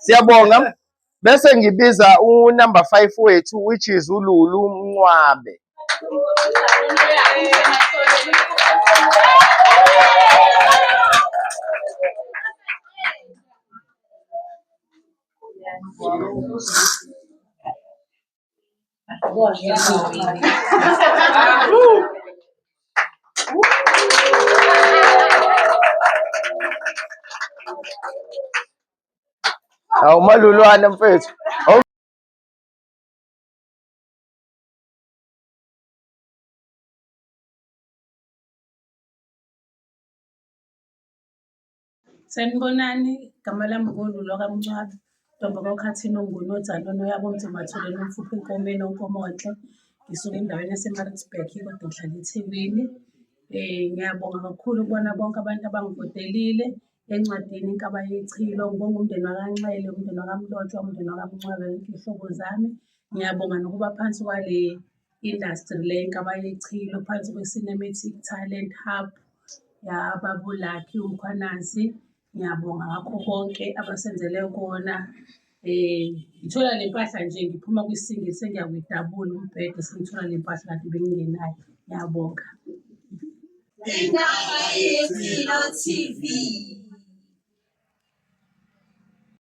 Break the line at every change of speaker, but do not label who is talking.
Siyabonga. Bese ngibiza u-number 5 wethu, which is uLulu Mncwabe. Hawu Malulwane mfethu.
Sanibonani, igama lami nguLulu wakaMncwabe, Ntombo kaKhathini onguNodzano onoyabo Mthomathole nomfuphi enkomeni onkomonhle. Ngisuka endaweni yaseMaritzburg kodwa ngihlala eThekwini. Ngiyabonga kakhulu kubona bonke abantu abangivotelile encwadini Inkaba Yechilo. Ngibonga umndeni wakaNxele, umndeni wakaMlotshwa, umndeni wakaMncwabe, yonke iy'hlobo zami. Ngiyabonga nokuba phansi kwale industry le Inkaba Yechilo, phansi kwe-Cinematic Talent Hub yababa uLucky uMkhwanazi. Ngiyabonga ngakho konke abasenzele kona. Ngithola le mpahla nje ngiphuma kwi-single sengiya kwi-double umbhede sengithola le mpahla kade bengingenayo. Ngiyabonga.
Inkaba Yechilo TV.